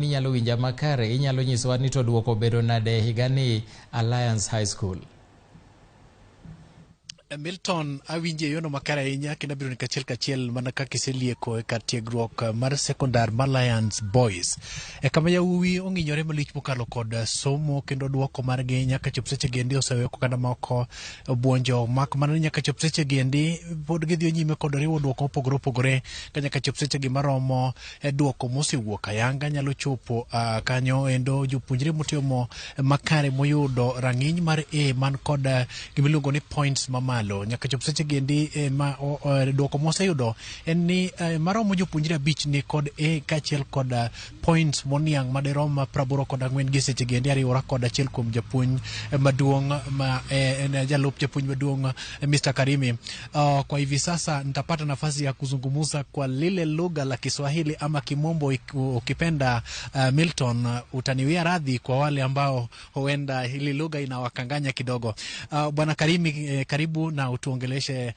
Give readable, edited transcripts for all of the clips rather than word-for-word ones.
Inyalo winja makare, inyalo nyisowa ni to duoko obedo nade e higani Alliance High School? Milton, awinji e yono makare ahinya kendo abiro ni kachiel kachiel mana kaka iselieko e kar tiegruok mar sekondar mar Alliance Boys. E kama yawuowi ong'inyore malich mokalo kod somo kendo duoko margi nyaka chop seche gendi oseweyo oganda moko obuonjo mak mana ni nyaka chop seche gendi pod gidhi nyime kod riwo duoko mopogore opogore ka nyaka chop seche gi maromo e duoko mosewuok ayanga nyalo chopo kanyo endo jopuonjre motimo makare moyudo rang'iny mar A man kod gimiluongo ni points mamalo nyaka chop seche gendi ma duoko moseyudo en ni maromo jopuonjre 5 ni kod A kaachiel kod points moniang' madirom 84 gi seche gendi ariwora kod achiel kuom japuonj maduong' ma en jalup japuonj maduong' Mr. Karimi. Kwa hivi sasa nitapata nafasi ya kuzungumza kwa lile lugha la Kiswahili ama Kimombo ukipenda. Milton, utaniwia radhi kwa wale ambao huenda hili lugha inawakanganya kidogo. Bwana Karimi, karibu na utuongeleshe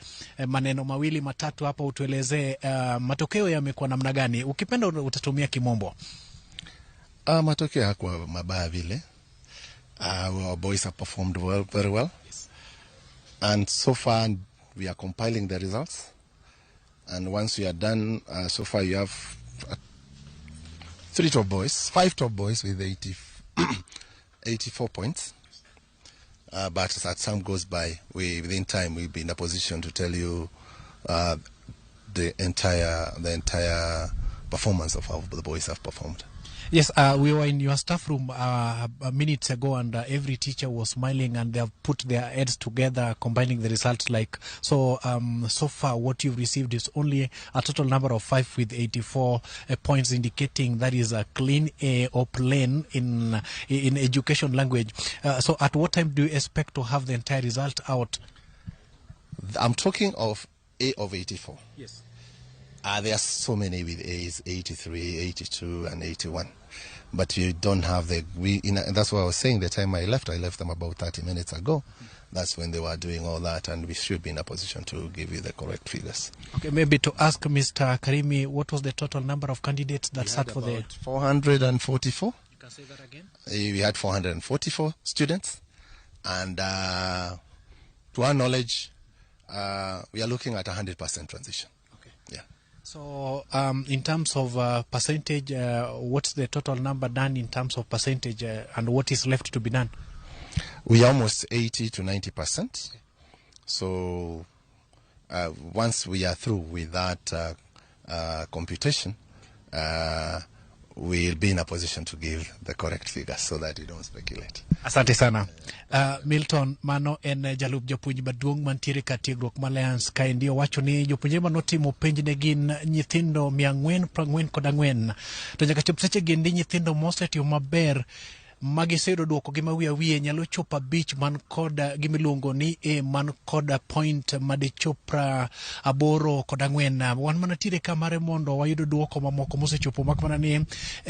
maneno mawili matatu hapa, utuelezee matokeo yamekuwa namna gani. Ukipenda utatumia Kimombo. Matokeo hayakuwa mabaya vile. Our boys have performed well, very well. Yes. And so far we are compiling the results. And once we are done, so far you have three top boys, five top boys with 84 points. But as time goes by, within time we'll be in a position to tell you the entire performance of how the boys have performed. Yes, we were in your staff room minutes ago, and every teacher was smiling, and they have put their heads together, combining the results. Like so, so far, what you've received is only a total number of 5 with 84 points, indicating that is a clean A or plain in education language. So, at what time do you expect to have the entire result out? I'm talking of A of 84. Yes. There are so many with A's, 83, 82, and 81. But you don't have the, we, in, that's what I was saying. The time I left them about 30 minutes ago. That's when they were doing all that, and we should be in a position to give you the correct figures. Okay, maybe to ask Mr. Karimi, what was the total number of candidates that sat for the 444. You can say that again. We had 444 students, and to our knowledge, we are looking at 100% transition. Okay. Yeah. So, in terms of percentage, what's the total number done in terms of percentage, and what is left to be done? We are almost 80 to 90%. So, once we are through with that computation, we'll be in a position to give the correct figures so that you don't speculate. Asante sana. Milton, mano en jalup japuonj maduong' mantiere kar tiegruok ma Alliance kaendi owacho ni jopuonjre manotimo penj ne gin nyithindo 444 to nyaka chop seche gendi nyithindo mosetimo maber magiseyudo duoko gi mawiye awiye nyalo chopo 5 man kod gimiluongo ni A man kod point madichop 84. Wan mana tiere ka mare mondo wayud duoko mamoko mosechopo mak mana ni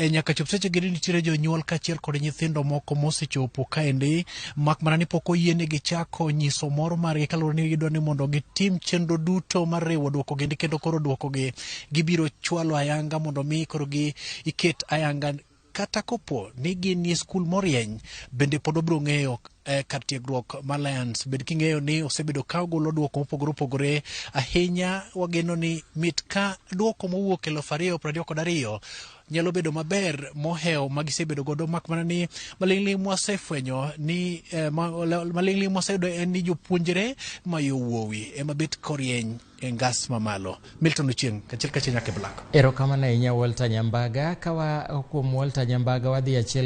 nyaka chop seche gini nitiere jonyuol kaachiel kod nyithindo moko mosechopo kaendi mak mana ni pok oyienegi chako nyiso mor margi kaluwore ni gidwa ni mondo gitim chenro duto mar riwo duoko gendi kendo koro duoko gi gibiro chwalo ayanga mondo mi koro gi iket ayanga kata kopo ni gin e skul morieny bende pod wabiro ng'eyo kar tiegruok ma Alliance bed king'eyo ni osebedo ka ogolo duoko mopogore opogore ahinya. Wageno ni mit ka duoko mowuok 2022 nyalo bedo maber mohewo magisebedo godo mak mana ni maling'ling mwasefwenyo ni maling'ling mwaseyudo en ni jopuonjre ma yowuowi ema bet korieny e ngas mamalo. Milton Ochieng, kachiel kachiel nyaka e Black. Erokamano ahinya, Walter Nyambaga. Kawa kuom Walter Nyambaga wadhi achiel.